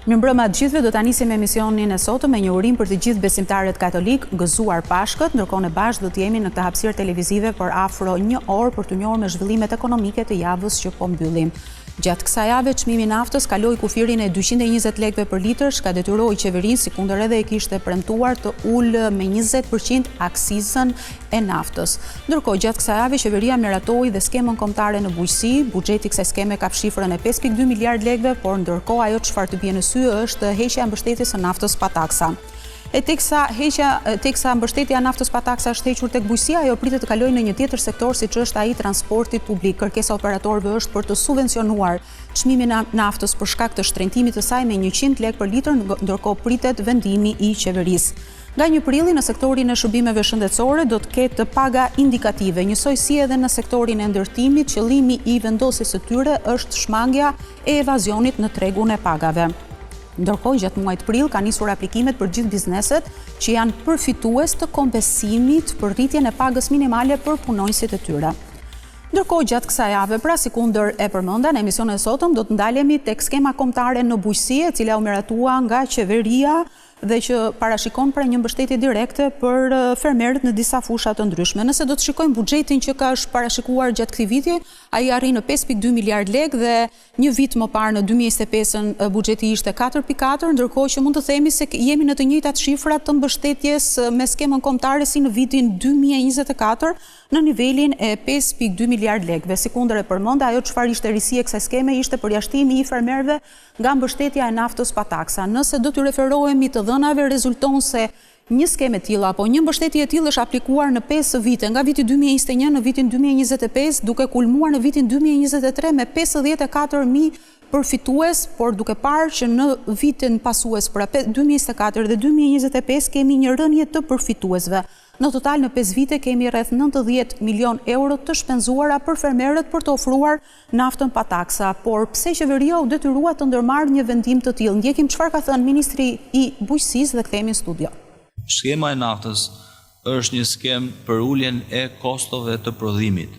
Mirëmbrëma të gjithëve, do ta nisim emisionin e sotëm me një urim për të gjithë besimtarët katolikë, gëzuar Pashkët, ndërkohë ne bashkë do të jemi në këtë hapësirë televizive për afro një orë për t'u njohur me zhvillimet ekonomike të javës që po mbyllim. Gjatë kësaj jave, çmimi i naftës kaloi kufirin e 220 lekëve për litër, çka detyroi qeverinë, sikundër edhe e kishte premtuar, të ulë me 20% akcizën e naftës. Ndërkohë, gjatë kësaj jave qeveria miratoi dhe skemën kombëtare në bujqësi, buxheti i kësaj skeme kap shifrën e 5.2 miliardë lekëve, por ndërkohë ajo çfarë të bie në sy është heqja e mbështetjes së naftës pa taksa. E teksa heqja, teksa mbështetja e naftës pa taksa është hequr tek bujqësia, ajo pritet të kalojë në një tjetër sektor siç është ai i transportit publik. Kërkesa e operatorëve është për të subvencionuar çmimin e naftës për shkak të shtrenjtimit të saj me 100 lekë për litër, ndërkohë pritet vendimi i qeverisë. Nga 1 prilli në sektorin e shërbimeve shëndetësore do të ketë paga indikative, njësoj si edhe në sektorin e ndërtimit, qëllimi i vendosjes së tyre është shmangia e evazionit në tregun e pagave. Ndërkohë, gjatë muajit prill kanë nisur aplikimet për gjithë bizneset që janë përfitues të kompensimit për rritjen e pagës minimale për punonjësit e tyre. Ndërkohë, gjatë kësaj jave, pra sikundër e përmenda në emisionin e sotëm, do të ndalemi tek skema kombëtare në bujqësi, e cila u miratua nga qeveria dhe që parashikon pra një mbështetje direkte për fermerët në disa fusha të ndryshme. Nëse do të shikojmë buxhetin që ka është parashikuar gjatë këtij viti, ai arrin në 5.2 miliard lekë dhe Një vit më parë në 2025-ën buxheti ishte 4.4, ndërkohë që mund të themi se jemi në të njëjtat shifra të mbështetjes me skemën kombëtare si në vitin 2024 në nivelin e 5.2 miliard lekëve. Sikundër e përmenda, ajo çfarë ishte risi e kësaj skeme ishte përjashtimi i fermerëve nga mbështetja e naftës pa taksa. Nëse do t'u referohemi të dhënave, rezulton se Një skemë e tillë apo një mbështetje e tillë është aplikuar në pesë vite, nga viti 2021 në vitin 2025, duke kulmuar në vitin 2023 me 54.000 përfitues, por duke parë që në vitin pasues, pra 2024 dhe 2025 kemi një rënie të përfituesve. Në total në 5 vite kemi rreth 90 milion euro të shpenzuara për fermerët për të ofruar naftën pa taksa, por pse qeveria u detyrua të ndërmarrë një vendim të tillë? Ndjekim çfarë ka thënë ministri i Bujqësisë dhe kthehemi në studio. Skema e naftës është një skemë për uljen e kostove të prodhimit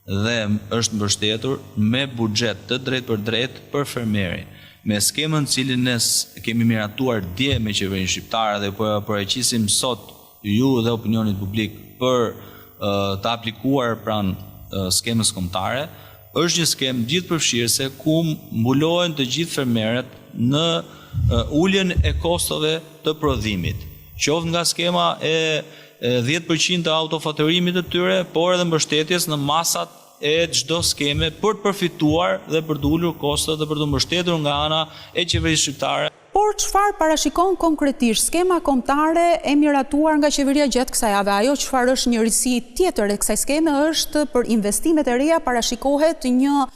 dhe është mbështetur me buxhet të drejtpërdrejtë për fermerin. Me skemën të cilën ne kemi miratuar dje me qeverinë shqiptare dhe po e paraqisim sot ju dhe opinionit publik për të aplikuar pranë skemës kombëtare, është një skemë gjithëpërfshirëse ku mbulohen të gjithë fermerët në uljen e kostove të prodhimit, qoftë nga skema e 10% të autofaturimit të tyre, por edhe mbështetjes në masat e çdo skeme për të përfituar dhe për të ulur kostot dhe për të mbështetur nga ana e qeverisë shqiptare. Por çfarë parashikon konkretisht skema kombëtare e miratuar nga qeveria gjatë kësaj jave? Ajo çfarë është një risi tjetër e kësaj skeme është për investimet e reja parashikohet një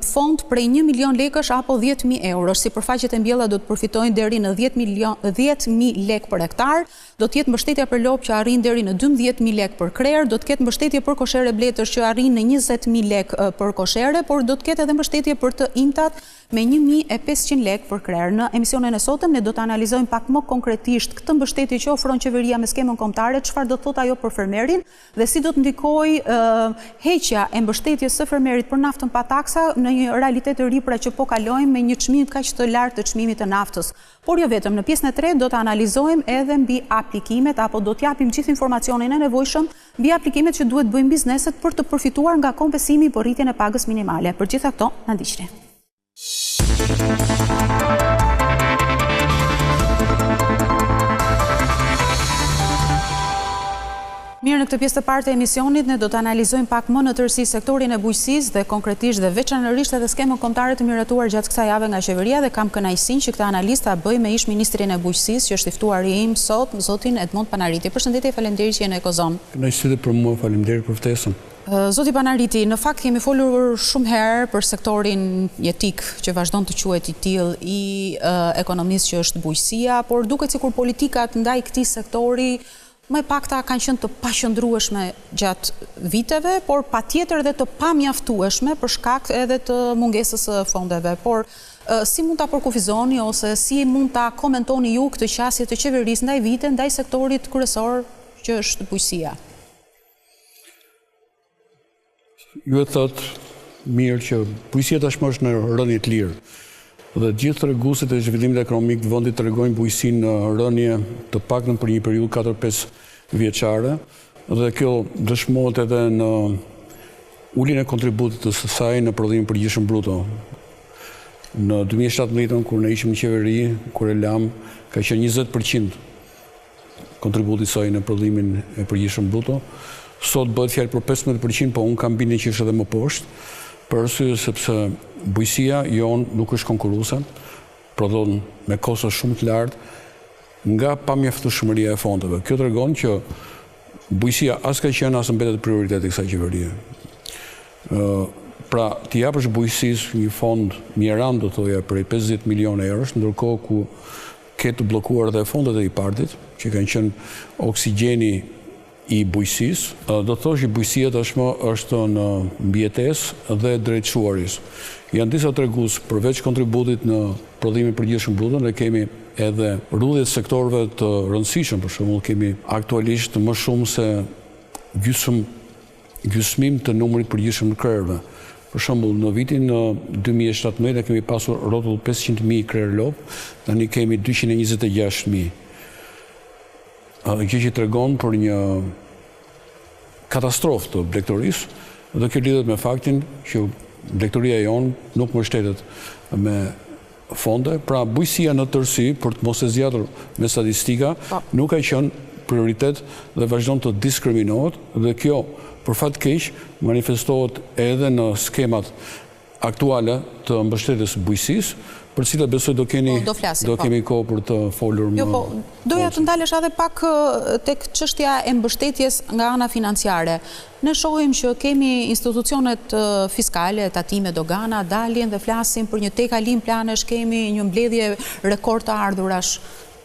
fond prej 1 milion lekësh apo 10.000 eurosh. Sipërfaqet e mbjella do të përfitojnë deri në 10 milion 10.000 lekë për hektar, do të jetë mbështetja për lopë që arrin deri në 12.000 lekë për krerë, do të ketë mbështetje për koshere bletësh që arrin në 20.000 lekë për koshere, por do të ketë edhe mbështetje për të imtat me 1500 lekë për krerë. Në emisionin e sotëm ne do të analizojmë pak më konkretisht këtë mbështetje që ofron qeveria me skemën kombëtare, çfarë do të thotë ajo për fermerin dhe si do të ndikojë heqja e mbështetjes së fermerit për naftën pa taksa në një realitet të ri pra që po kalojmë me një çmim kaq të lartë të çmimit të naftës. Por jo vetëm, në pjesën e tretë do të analizojmë edhe mbi aplikimet apo do t'japim gjithë informacionin e nevojshëm mbi aplikimet që duhet bëjnë bizneset për të përfituar nga kompensimi për rritjen e pagës minimale. Për gjitha këto, na ndiqni. Mirë, në këtë pjesë të parë të emisionit ne do të analizojmë pak më në tërësi sektorin e bujqësisë dhe konkretisht dhe veçanërisht edhe skemën kombëtare të miratuar gjatë kësaj jave nga qeveria dhe kam kënaqësinë që këtë analizë ta bëj me ish ministrin e bujqësisë që është i ftuari im sot, zotin Edmond Panariti. Përshëndetje, faleminderit që jeni në Ecozonë. Kënaqësi edhe për mua, faleminderit për ftesën. Zoti Panariti, në fakt kemi folur shumë herë për sektorin jetik që vazhdon të quhet i tillë i ekonomisë që është bujqësia, por duket sikur politikat ndaj këtij sektori më e pakta kanë qenë të paqëndrueshme gjatë viteve, por patjetër edhe të pamjaftueshme për shkak edhe të mungesës së fondeve. Por si mund ta përkufizoni ose si mund ta komentoni ju këtë qasje të qeverisë ndaj vite, ndaj sektorit kryesor që është bujqësia? Ju e thatë mirë që bujqësia tashmë është në rënie të lirë. Dhe të gjithë treguesit e zhvillimit ekonomik të vendit tregojnë bujqësinë në rënie të paktën për një periudhë katër-pesë vjeçare dhe kjo dëshmohet edhe në uljen e kontributit të saj në prodhimin e përgjithshëm bruto. Në 2017-ën kur ne ishim në qeveri, kur e lamë, ka qenë 20% kontributi i saj në prodhimin e përgjithshëm bruto. Sot bëhet fjalë për 15%, po unë kam bindjen që është edhe më poshtë, për arsye sepse bujqësia jonë nuk është konkurruese, prodhon me kosto shumë të lartë nga pamjaftueshmëria e fondeve. Kjo tregon që bujqësia as ka qenë as mbetet prioritet i kësaj qeverie. Pra, t'i japësh bujqësisë një fond mjeran, do thoja, prej 50 milionë eurosh, ndërkohë ku ke të bllokuar dhe fondet e IPARD-it, që kanë qenë oksigjeni i bujqësisë. Do të thosh që bujqësia tashmë është në mbijetesë dhe drejt shuarjes. Janë disa tregues, përveç kontributit në prodhimin e përgjithshëm bruto, ne kemi edhe rrudhje të sektorëve të rëndësishëm, për shembull kemi aktualisht më shumë se gjysmë gjysmim të numrit të përgjithshëm të krerëve. Për shembull, në vitin 2017 ne kemi pasur rrotull 500.000 krerë lopë, tani kemi 226.000. Gjë që tregon për një katastrofë të blegtorisë dhe kjo lidhet me faktin që blegtoria jonë nuk mbështetet me fonde, pra bujqësia në tërësi, për të mos e zgjatur me statistika, po. nuk ka qenë prioritet dhe vazhdon të diskriminohet dhe kjo për fat keq manifestohet edhe në skemat aktuale të mbështetjes së bujqësisë, për të cilat besoj do keni po, do, flasim, do po. kemi kohë për të folur jo, më. Jo, po, doja të ndalesh edhe pak tek çështja e mbështetjes nga ana financiare. Ne shohim që kemi institucionet fiskale, tatime, dogana, dalin dhe flasin për një tejkalim planesh, kemi një mbledhje rekord të ardhurash.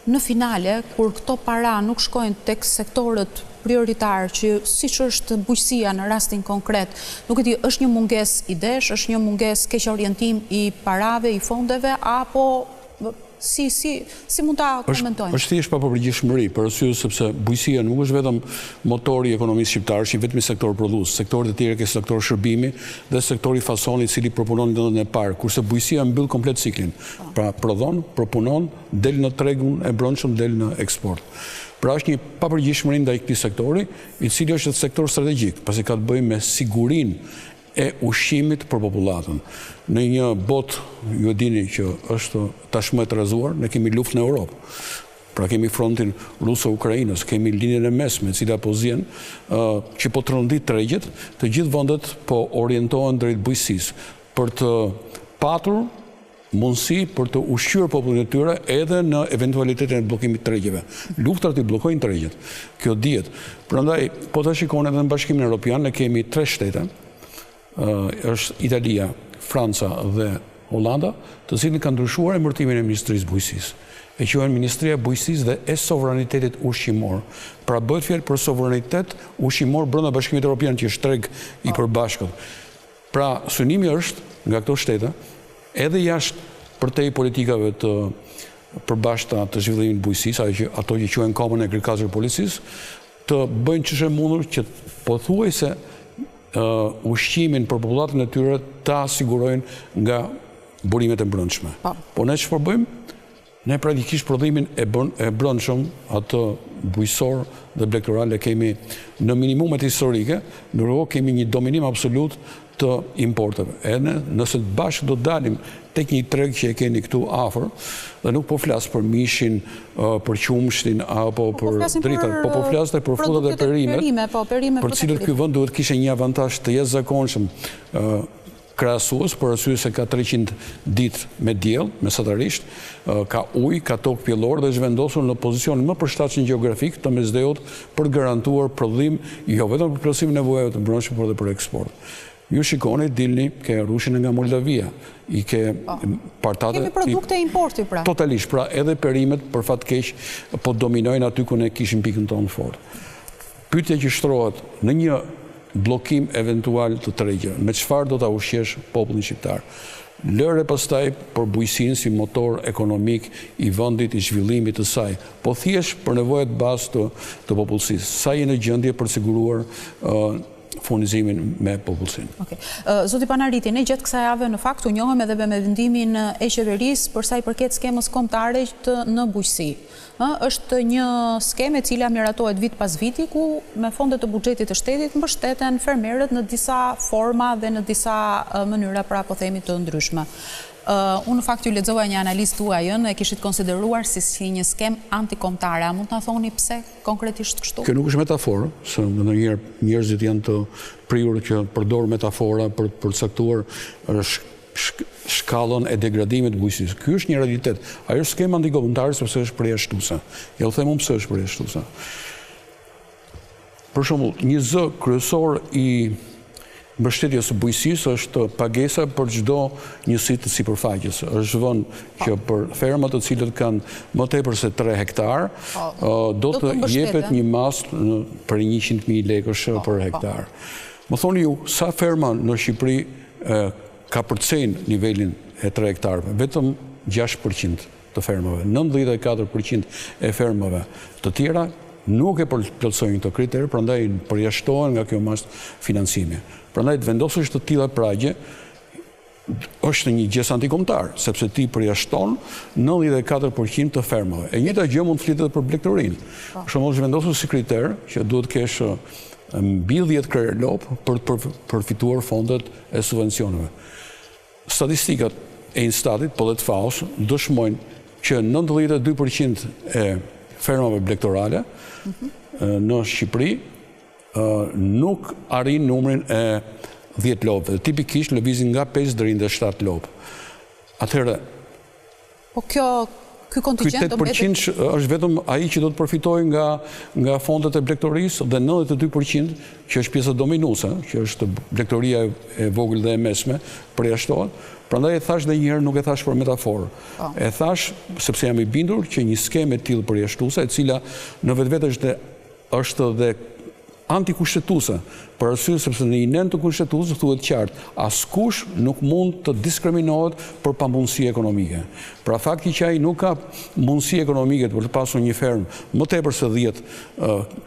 Në finale, kur këto para nuk shkojnë tek sektorët prioritarë që siç është bujqësia në rastin konkret, nuk e di, është një mungesë idesh, është një mungesë keqorientim i parave, i fondeve apo Si, si, si mund ta komentojmë? Është thjesht papërgjegjshmëri, për arsye sepse bujqësia nuk është vetëm motori i ekonomisë shqiptare, është i vetmi sektor prodhues. Sektorët e tjerë ke sektor shërbimi dhe sektori fason i cili përpunon lëndën e parë, kurse bujqësia mbyll komplet ciklin. Po. Pra prodhon, përpunon, del në tregun e brendshëm, del në eksport. Pra është një papërgjegjshmëri ndaj këtij sektori, i cili është sektor strategjik, pasi ka të bëjë me sigurinë e ushqimit për popullatën. Në një botë, ju e dini që është tashmë e trazuar, ne kemi luftë në Europë. Pra kemi frontin ruso-ukrainas, kemi Lindjen e Mesme, e cila po zien, që po trondit tregjet, të gjithë vendet po orientohen drejt bujqësisë për të patur mundësi për të ushqyer popullin e tyre edhe në eventualitetin e bllokimit të tregjeve. Luftrat i bllokojnë tregjet. Kjo dihet. Prandaj, po ta shikoni edhe në Bashkimin Evropian, ne kemi tre shtete, është Italia, Franca dhe Holanda, të cilët kanë ndryshuar emërtimin e Ministrisë së Bujqësisë. E quajnë Ministria e Bujqësisë dhe e Sovranitetit Ushqimor. Pra bëhet fjalë për sovranitet ushqimor brenda Bashkimit Evropian, që është treg i përbashkët. Pra, synimi është, nga këto shtete, edhe jashtë përtej politikave të përbashkëta të zhvillimit të bujqësisë, ajo që ato që quhen Common Agriculture Policies, të bëjnë ç'është e mundur që pothuajse ushqimin për popullatën e tyre ta sigurojnë nga burimet e brendshme. Po, po ne çfarë bëjmë? Ne praktikisht prodhimin e e brendshëm, atë bujqësor dhe blegtoral e kemi në minimumet historike, ndërkohë kemi një dominim absolut të importeve. Edhe nëse bashkë do të dalim tek një treg që e keni këtu afër, dhe nuk po flas për mishin, për qumështin apo po, po për drithërat, po po flas dhe për frutat dhe perimet, po, për të cilët ky vend duhet të kishte një avantazh të jashtëzakonshëm krahasues për arsye se ka 300 ditë me diell, mesatarisht, ka ujë, ka tokë pjellore dhe është vendosur në pozicionin më përshtatshëm gjeografik të Mesdheut për të garantuar prodhim jo vetëm për plotësimin e nevojave të brendshme, por edhe për eksport. Ju shikoni, dilni, ke rrushin nga Moldavia, i ke po. patate... Kemi produkte importi, pra. Totalisht, pra edhe perimet, për fat keq, po dominojnë aty ku ne kishim pikën tonë fort. Pyetja që shtrohet në një bllokim eventual të tregjeve, me çfarë do ta ushqesh popullin shqiptar? Lëre pastaj për bujqësinë si motor ekonomik i vendit, i zhvillimit të saj, po thjesht për nevojat bazë të të popullsisë. Sa je në gjendje për të siguruar ë furnizimin me popullsinë. Okej. Zoti Panariti, ne gjatë kësaj jave në fakt u njohëm edhe me vendimin e qeverisë për sa i përket skemës kombëtare të në bujqësi. Ë, është një skemë e cila miratohet vit pas viti ku me fonde të buxhetit të shtetit mbështeten fermerët në disa forma dhe në disa mënyra pra po themi të ndryshme. Unë në fakt ju lexova një analizë tuajën, e kishit konsideruar si si një skemë antikombëtare. A mund të na thoni pse konkretisht kështu? Kjo nuk është metaforë, se ndonjëherë njerëzit janë të prirur që përdorin metafora për të përcaktuar shkallën e degradimit të bujqësisë. Ky është një realitet. Ajo është skemë antikombëtare sepse është përjashtuese. Ja u them unë pse është përjashtuese. Për shembull, një zë kryesor i mbështetjes së bujqësisë është pagesa për çdo njësi të sipërfaqes. Është vënë që për fermat të cilët kanë më tepër se 3 hektar, po, do të jepet një masë prej 100.000 lekësh po, për po. hektar. Më thoni ju, sa ferma në Shqipëri kapërcejnë nivelin e 3 hektarëve? Vetëm 6% të fermave. 94% e fermave të tjera nuk e plotësojnë këtë kriter, prandaj përjashtohen nga kjo masë financimi. Prandaj të vendosësh të tilla pragje është një gjest antikombëtar, sepse ti përjashton 94% të fermave. E njëjta gjë mund të flitet edhe për blegtorinë. Po. Për shembull, është vendosur si kriter që duhet të kesh mbi 10 krerë lopë për të përfituar fondet e subvencioneve. Statistikat e Instatit, po dhe të FAO-s, dëshmojnë që 92% e fermave blegtorale mhm. në Shqipëri nuk arrijnë numrin e 10 lopëve. Tipikisht lëvizin nga 5 deri në 7 lopë. Atëherë, Po kjo ky kontingjent do mbetet Ky 8% është vetëm ai që do të përfitojë nga nga fondet e blegtorisë dhe 92% që është pjesa dominuese, që është blegtoria e vogël dhe e mesme, përjashtohet. Prandaj e thashë dhe një herë nuk e thashë për metaforë. Po. E thashë sepse jam i bindur që një skemë e tillë përjashtuese, e cila në vetvete është Është dhe antikushtetuese, për arsye sepse në një nen të Kushtetutës thuhet qartë, askush nuk mund të diskriminohet për pamundësi ekonomike. Pra fakti që ai nuk ka mundësi ekonomike për të pasur një fermë më tepër se 10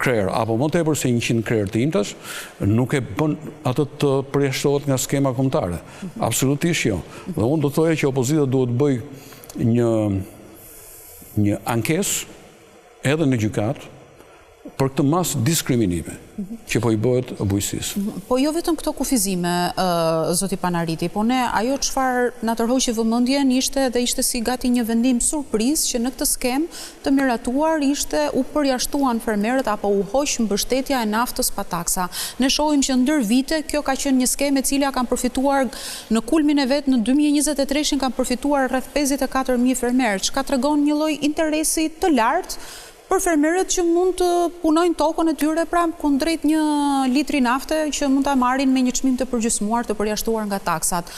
krerë apo më tepër se 100 krerë të imtash, nuk e bën atë të përjashtohet nga skema kombëtare. Absolutisht jo. Dhe unë do thoja që opozita duhet të bëjë një një ankesë edhe në gjykatë për këtë masë diskriminimi që po i bëhet bujqësisë. Po jo vetëm këto kufizime, zoti Panariti, po ne ajo çfarë na tërhoqi vëmendjen ishte dhe ishte si gati një vendim surprizë që në këtë skemë të miratuar ishte u përjashtuan fermerët apo u hoq mbështetja e naftës pa taksa. Ne shohim që ndër vite kjo ka qenë një skemë e cila kanë përfituar Në kulmin e vet në 2023-shin kanë përfituar rreth 54.000 fermerë, çka tregon një lloj interesi të lartë për fermerët që mund të punojnë tokën e tyre pra kundrejt një litri nafte që mund ta marrin me një çmim të përgjysmuar të përjashtuar nga taksat.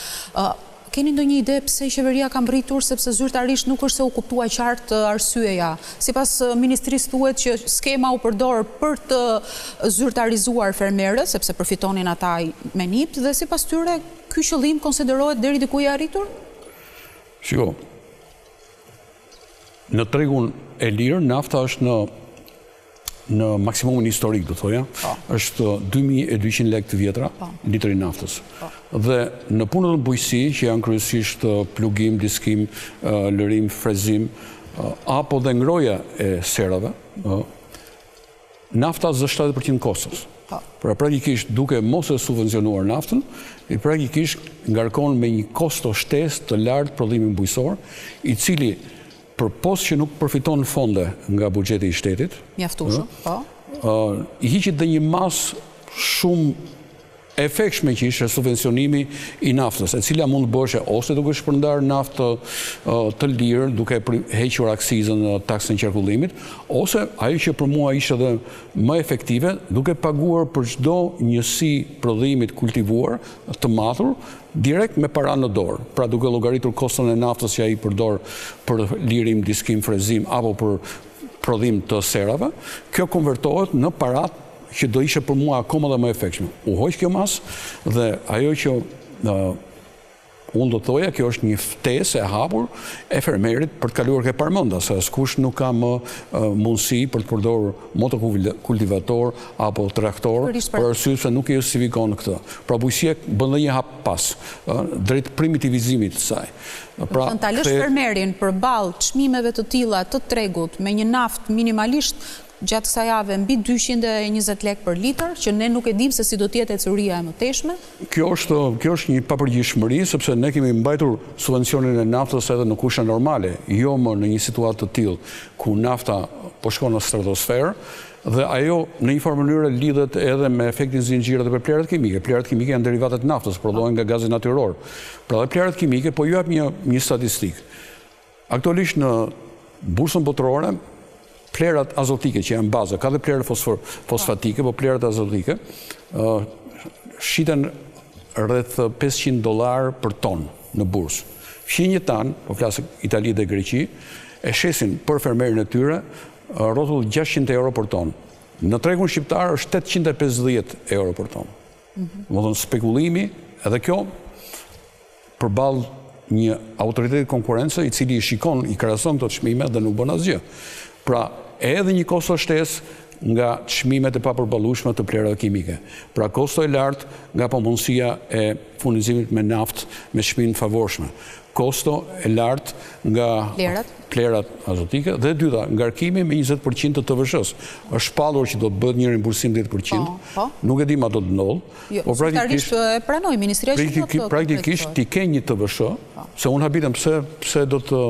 Keni ndonjë ide pse qeveria ka mbërritur sepse zyrtarisht nuk është se u kuptua qartë arsyeja. Sipas ministrisë thuhet që skema u përdor për të zyrtarizuar fermerët, sepse përfitonin ata me NIPT dhe sipas tyre ky qëllim konsiderohet deri diku i arritur? Shiko, në tregun e lirë nafta është në në maksimumin historik, do thoja, po. është 2200 lekë të vjetra po. litri i naftës. Po. Dhe në punët në bujqësi, që janë kryesisht plugim, diskim, lërim, frezim, apo dhe ngrohja e serave, nafta zë 70% kostos. Po. Pra praktikisht duke mos e subvencionuar naftën, i praktikisht ngarkon me një kosto shtesë të lartë prodhimin bujqësor, i cili përpos që nuk përfiton fonde nga buxheti i shtetit, mjaftueshëm, po. I hiqet dhe një masë shumë e efektshme që ishte subvencionimi i naftës, e cila mund të bëheshe ose duke shpërndarë naftë të lirë, duke hequr akcizën, taksën e qarkullimit, ose ajo që për mua ishte edhe më efektive, duke paguar për çdo njësi prodhimi të kultivuar, të matur, direkt me para në dorë, pra duke llogaritur koston e naftës që ai përdor për lirim, diskim, frezim apo për prodhim të serave, kjo konvertohet në para që do ishte për mua akoma dhe më efektshme. U hoq kjo masë dhe ajo që Unë do të thoja kjo është një ftesë e hapur e fermerit për të kaluar ke parmenda, se askush nuk ka më mundësi për të përdorur motokultivator apo traktor, për arsye se nuk e justifikon këtë. Pra bujqësia bën dhe një hap pas, drejt primitivizimit të saj. Pra, ta lësh fermerin përballë çmimeve të tilla të tregut me një naftë minimalisht gjatë kësaj jave mbi 220 lekë për litër, që ne nuk e dimë se si do të jetë ecuria e mëtejshme. Kjo është, kjo është një papërgjegjshmëri, sepse ne kemi mbajtur subvencionin e naftës edhe në kushte normale, jo më në një situatë të tillë ku nafta po shkon në stratosferë dhe ajo në një farë mënyre lidhet edhe me efektin zinxhir edhe për plehrat kimike. Plehrat kimike janë derivate të naftës, prodhohen nga gazi natyror. Pra dhe plehrat kimike, po ju jap një një statistikë. Aktualisht në bursën botërore, plehrat azotike që janë baza, ka dhe plehra fosfor, fosfatike, po plehrat azotike, shiten rreth 500 dollar për ton në bursë. Fqinjët tanë, po flas Itali dhe Greqi, e shesin për fermerin e tyre rrotull 600 euro për ton. Në tregun shqiptar është 850 euro për ton. Mm -hmm. Spekulimi, edhe kjo përballë një autoriteti konkurrence i cili i shikon, i krahason këto çmime dhe nuk bën asgjë. Pra, edhe një kosto shtesë nga çmimet e papërballueshme të plehrave kimike. Pra, kosto e lartë nga pamundësia e furnizimit me naftë me çmim të favorshme. Kosto e lartë nga plehrat azotike dhe e dyta, ngarkimi me 20% të TVSH-së. Është shpallur që do të bëhet një rimbursim 10%. Po, po. Nuk e di a do të ndodhë. Jo, po praktikisht e pranoi ministria që do të praktikisht ti ke një TVSH, po. se unë habitem pse pse do të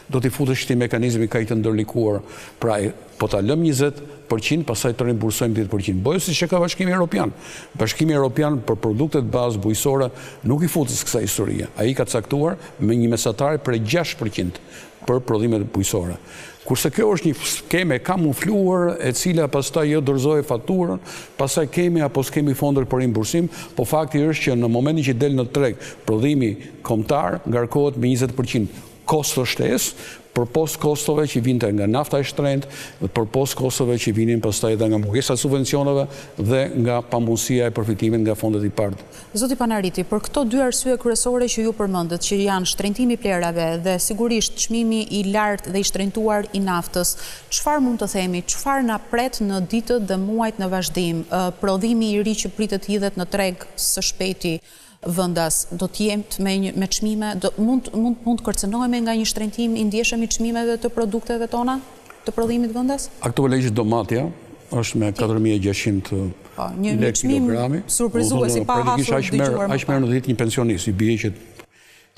do t'i futesh këtij mekanizmi kaq të ndërlikuar. Pra po ta lëm 20%, pastaj të rimbursojmë 10%. Bëje siç e ka Bashkimi Evropian. Bashkimi Evropian për produktet bazë bujqësore nuk i futet kësaj historie. Ai ka caktuar me një mesatare prej 6% për prodhimet bujqësore. Kurse kjo është një skemë e kamufluar e cila pastaj jo dorëzoje faturën, pastaj kemi apo s'kemi fonde për rimbursim, po fakti është që në momentin që del në treg prodhimi kombëtar ngarkohet me 20% kosto shtesë, përpos kostove që vinte nga nafta e shtrenjtë, dhe përpos kostove që vinin pastaj edhe nga mungesa e subvencioneve dhe nga pamundësia e përfitimit nga fondet IPARD. Zoti Panariti, për këto dy arsye kryesore që ju përmendët, që janë shtrenjtimi i plehrave dhe sigurisht çmimi i lartë dhe i shtrenjtuar i naftës, çfarë mund të themi, çfarë na pret në ditët dhe muajt në vazhdim? Prodhimi i ri që pritet të hidhet në treg së shpejti vendas, do të jetë me me çmime, do mund mund mund të kërcënohemi nga një shtrenjtim i ndjeshëm i çmimeve të produkteve tona? Të prodhimit vendas? Aktualisht domatja është me 4600 po, një një çmim surprizues i pahasur dëgjuar më Aq merr në ditë një pensionist, i bie që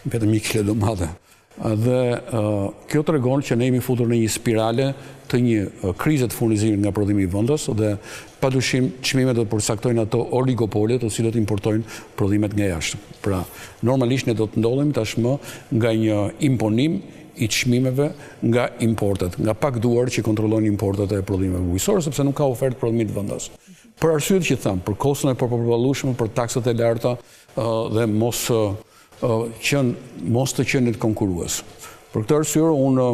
vetëm një kilo domate. Dhe kjo tregon që ne jemi futur në një spirale të një krize të furnizimit nga prodhimi vendas dhe padyshim çmimet do të përcaktojnë ato oligopole të cilët importojnë prodhimet nga jashtë. Pra, normalisht ne do të ndodhemi tashmë nga një imponim i çmimeve nga importet, nga pak duar që kontrollojnë importet e prodhimeve bujqësore, sepse nuk ka ofertë prodhimit vendas. Për arsyet që thamë, për koston e papërballueshme, për taksat e larta dhe mos qenë, mos të qenit konkurrues. Për këtë arsye, unë,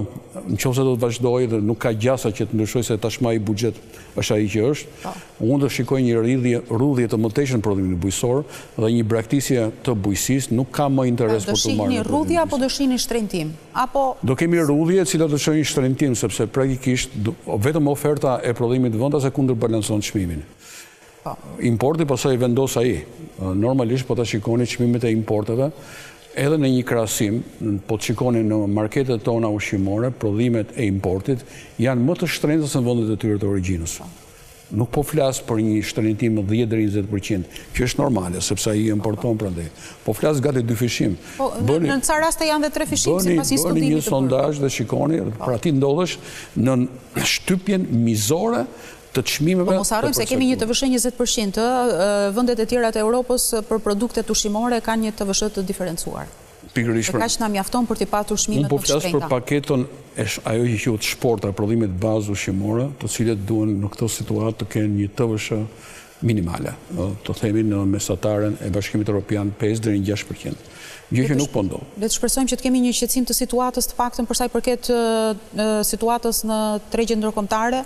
në qoftë se do të vazhdojë dhe nuk ka gjasa që të ndryshojë se tashmë ai buxhet është ai që është, po. unë do shikoj një rridhje, rrudhje të mëtejshme në prodhimin bujqësor dhe një braktisje të bujqësisë, nuk ka më interes për të marrë. Do shihni rrudhje apo do shihni shtrenjtim? Apo Do kemi rrudhje e cila do të çojë shtrenjtim sepse praktikisht vetëm oferta e prodhimit vendas e kundërbalancon çmimin. Po. Importi pastaj vendos ai. Normalisht po ta shikoni çmimet e importeve edhe në një krahasim, po të shikoni në marketet tona ushqimore, prodhimet e importit janë më të shtrenjta se në vendet e tyre të origjinës. Po. Nuk po flas për një shtrenjtim 10 deri 20 për qind, që është normale, sepse ai importon prandaj. Po flas gati dyfishim. Po, në ca raste janë dhe trefishim sipas një studimi të bërë. Bëni një sondazh dhe shikoni, po. pra ti ndodhesh në shtypjen mizore të çmimeve. Po mos harrojmë se kemi një TVSH 20%, ë, vendet e tjera të Europës për produktet ushqimore kanë një TVSH të diferencuar. Pikërisht pra. Dhe kaq na mjafton për t'i patur çmimet më të shtrenjta. Unë po flas për paketën e ajo që quhet shporta e prodhimit bazë ushqimore, të cilët duhen në këtë situatë të kenë një TVSH minimale, të themi në mesataren e Bashkimit Evropian 5 deri në 6%. Gjë që nuk po ndodh. Le të shpresojmë që të kemi një qetësim të situatës të paktën për sa i përket situatës në tregjet ndërkombëtare.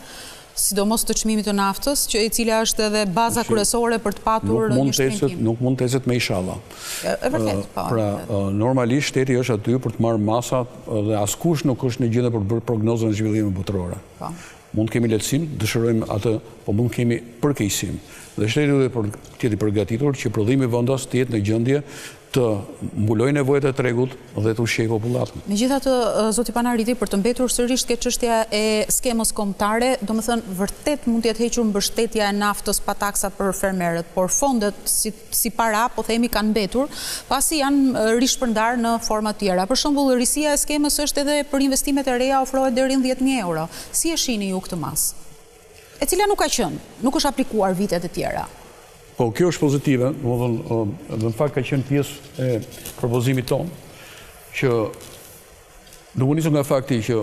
Sidomos të çmimit të naftës, që e cila është edhe baza kryesore për të patur një shtrenjtim. Nuk mund të ecet me ishalla. E vërtetë, po. Pra, normalisht shteti është aty për të marrë masa dhe askush nuk është në gjendje për të bërë prognozën e zhvillimeve botërore. Po. Mund të kemi lehtësim, dëshirojmë atë, po mund të kemi përkeqësim. Dhe shteti duhet të jetë i përgatitur që prodhimi vendas të jetë në gjendje të mbulojë nevojat e tregut dhe të ushqejë popullatën. Megjithatë, zoti Panariti, për të mbetur sërish ke çështja e skemës kombëtare, domethënë vërtet mund të jetë hequr mbështetja e naftës pa taksa për fermerët, por fondet si si para, po themi, kanë mbetur, pasi janë rishpërndarë në forma të tjera. Për shembull, risia e skemës është edhe për investimet e reja ofrohet deri në 10.000 euro. Si e shihni ju këtë masë? E cila nuk ka qenë, nuk është aplikuar vitet e tjera. Po, kjo është pozitive, domethënë, dhe në fakt ka qenë pjesë e propozimit tonë, që duke nisur nga fakti që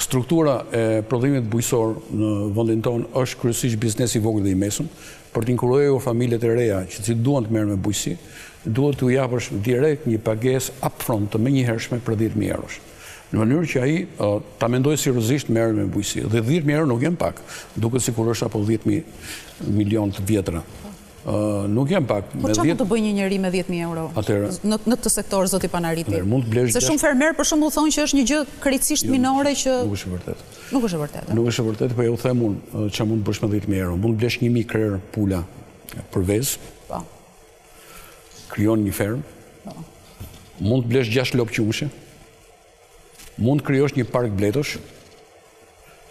struktura e prodhimit bujqësor në vendin tonë është kryesisht biznes i vogël dhe i mesëm, për të inkurajuar familjet e reja që si duan të merren me bujqësi, duhet t'u japësh direkt një pagesë upfront të menjëhershme për 10.000 eurosh. Në mënyrë që ai ta mendojë seriozisht të merret me bujqësi. Dhe 10.000 euro nuk janë pak, duket sikur është apo 10.000 milion të vjetra. Nuk janë pak. Po çfarë mund të bëjë një njeri me 10.000 euro në këtë sektor, zoti Panariti? Mund të blesh Se shumë fermerë për shembull thonë që është një gjë krejtësisht jo, minore që Nuk është e vërtetë. Nuk është e vërtetë. Nuk është e vërtetë, po ju them unë çfarë mund të bësh me 10.000 euro. Mund të blesh 1.000 krerë pula për vezë. Po. Krijon një fermë. Po. Mund të blesh 6 lopë qumështi. Mund të krijosh një park bletësh.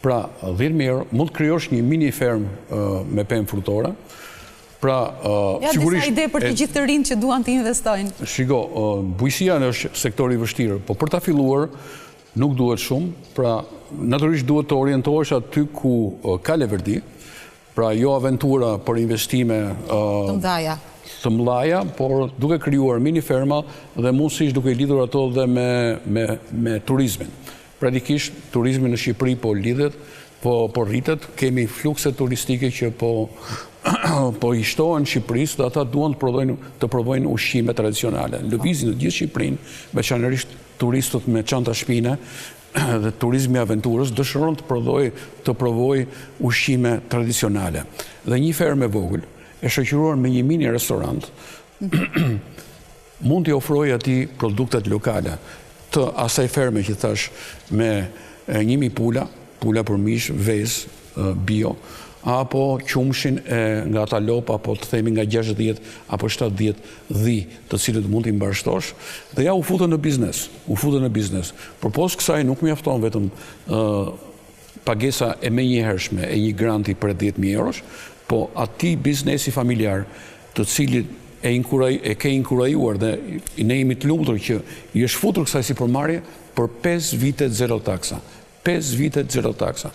Pra, 10.000 euro, mund të krijosh një mini fermë me pemë frutore. Pra, ja, sigurisht... disa ide për të gjithë të rinjtë që duan të investojnë. Shiko, bujqësia është sektor i vështirë, po për ta filluar, nuk duhet shumë, pra, natyrisht duhet të orientohesh aty ku ka leverdi, Pra jo aventura për investime të mëdhaja. Të mëdhaja, por duke krijuar mini ferma dhe mundësisht duke i lidhur ato dhe me me me turizmin. Praktikisht turizmi në Shqipëri po lidhet, po po rritet, kemi flukse turistike që po po i shtohen Shqipërisë dhe ata duan të prodhojnë të provojnë ushqime tradicionale. Lëvizin në gjithë Shqipërinë, veçanërisht turistët me çanta shpine, dhe turizmi i aventurës dëshiron të prodhojë, të provojë ushqime tradicionale. Dhe një fermë e vogël, e shoqëruar me një mini restorant, mund t'i ofrojë atij produktet lokale të asaj ferme që thashë me 1000 pula, pula për mish, vezë, bio, apo qumështin e nga ata lopë apo të themi nga 60 apo 70 dhi të cilët mund t'i mbarështosh dhe ja u futën në biznes, u futën në biznes. Përpos kësaj nuk mjafton vetëm pagesa e menjëhershme e një granti prej 10.000 eurosh, po atij biznesi familjar të cilit e inkuraj, e ke inkurajuar dhe ne jemi të lumtur që i është futur kësaj sipërmarrje për 5 vite zero taksa. 5 vite zero taksa.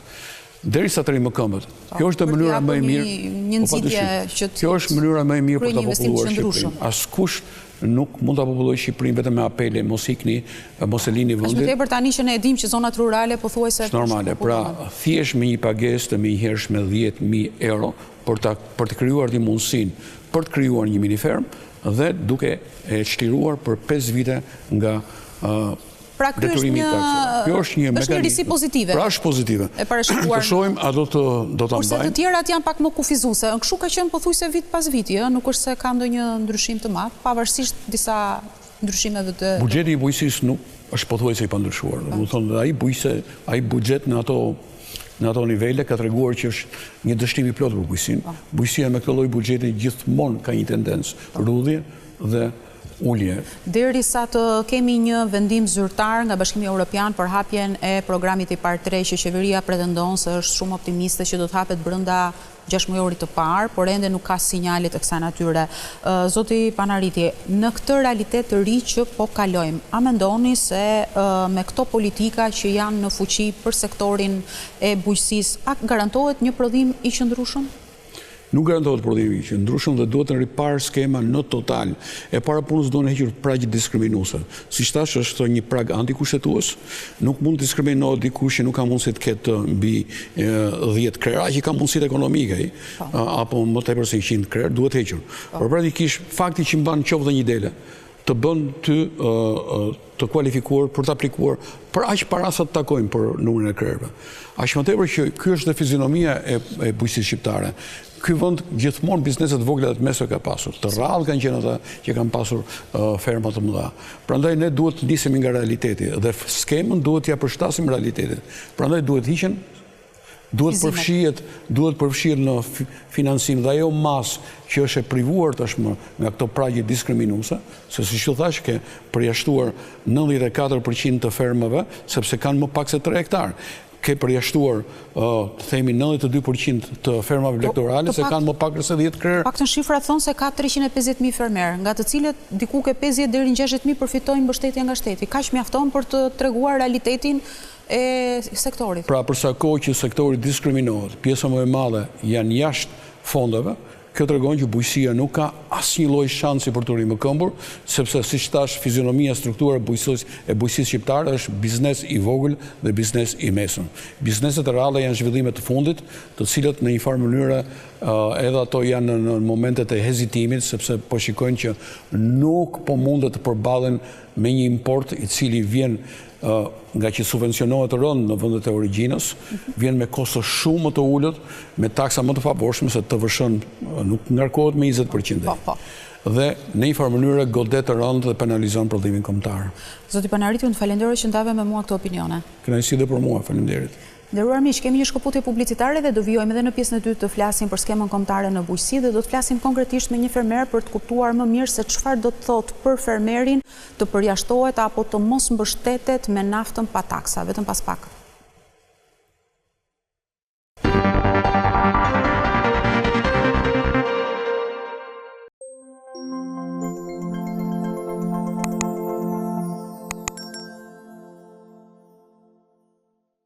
Derisa të rimëkëmbet. Po, Kjo është mënyra më e mirë. Një po, nxitje që të Kjo është mënyra më e mirë për ta populluar Shqipërinë. Askush nuk mund ta popullojë Shqipërinë vetëm me apele, mos ikni, mos e lini vendin. Aq më tepër tani që ne e dimë që zonat rurale pothuajse Është normale. Pra, thjesht me një pagesë të menjëhershme 10000 euro për ta për të krijuar një mundësinë për të krijuar një minifermë dhe duke e çliruar për 5 vite nga Pra ky është një Kjo është një është një risi pozitive. Pra është pozitive. E parashikuar. Të shohim a do të do ta mbajmë. Kurse të tjerat janë pak më kufizuese. Kështu ka qenë pothuajse vit pas viti, ë, nuk është se ka ndonjë ndryshim të madh, pavarësisht disa ndryshimeve të Buxheti i bujqësisë nuk është pothuajse i pandryshuar. Domethënë ai bujqëse, ai buxhet në ato në ato nivele ka treguar që është një dështim i plotë për bujqësinë. Po. Bujqësia me këtë lloj buxheti gjithmonë ka një tendencë po. rrudhje dhe ulje. Derisa të kemi një vendim zyrtar nga Bashkimi Europian për hapjen e programit IPARD 3 që qeveria pretendon se është shumë optimiste që do të hapet brenda gjashtëmujorit të parë, por ende nuk ka sinjale të kësaj natyre. Zoti Panariti, në këtë realitet të ri që po kalojmë, a mendoni se me këto politika që janë në fuqi për sektorin e bujqësisë, a garantohet një prodhim i qëndrueshëm? Nuk garantohet prodhimi i qëndrueshëm dhe duhet të riparë skema në total. E para punës duhen hequr pragjet diskriminuese. Siç thashë, është një prag antikushtetues, nuk mund të diskriminohet dikush që nuk ka mundësi të ketë mbi 10 krerë, aq i ka mundësitë ekonomike ai, po. apo më tepër se 100 krerë, duhet hequr. Po. Por praktikisht fakti që mban qoftë dhe një dele. Të bën ty të kualifikuar për të aplikuar për aq para sa të takojnë për numrin e krerëve. Aq më tepër që ky është dhe fizionomia e, e bujqësisë shqiptare. Ky vend gjithmonë biznese të vogla dhe të mesme ka pasur. Të rrallë kanë qenë ata që kanë pasur uh, ferma të mëdha. Prandaj ne duhet të nisemi nga realiteti dhe skemën duhet t'ia përshtasim realitetit. Prandaj duhet hiqen Duhet përfshihet, duhet përfshihet në financim dhe ajo masë që është e privuar tashmë nga këto pragje diskriminuese, se siç ju thashë ke përjashtuar 94% të fermave, sepse kanë më pak se 3 hektarë. Ke përjashtuar, të themi 92% të fermave po, blegtorale, se kanë më pak se 10 krerë. Paktën shifrat thonë se ka 350.000 fermerë, nga të cilët diku ke 50 deri në 60.000 përfitojnë mbështetje nga shteti. Kaq mjafton për të treguar realitetin e sektorit. Pra për sa kohë që sektori diskriminohet, pjesa më e madhe janë jashtë fondeve, kjo tregon që bujqësia nuk ka asnjë lloj shansi për t'u rimëkëmbur, sepse siç thashë fizionomia struktura e bujqësisë e bujqësisë shqiptare është biznes i vogël dhe biznes i mesëm. Bizneset e rralla janë zhvillime të fundit, të cilët në një farë mënyre edhe ato janë në momentet e hezitimit, sepse po shikojnë që nuk po mundet të përballen me një import i cili vjen nga që subvencionohet rëndë në vendet e origjinës, vjen me kosto shumë më të ulët, me taksa më të favorshme, se TVSH-në nuk ngarkohet me 20%. Po, po. Dhe në një farë mënyre godet rëndë dhe penalizon prodhimin kombëtar. Zoti Panariti, unë të falenderoj që ndave me mua këto opinione. Kënaqësi dhe për mua, faleminderit. Nderuar miq, kemi një shkëputje publicitare dhe do vijojmë edhe në pjesën e dytë të flasim për skemën kombëtare në bujqësi dhe do të flasim konkretisht me një fermer për të kuptuar më mirë se çfarë do të thotë për fermerin të përjashtohet apo të mos mbështetet me naftën pa taksa. Vetëm pas pak.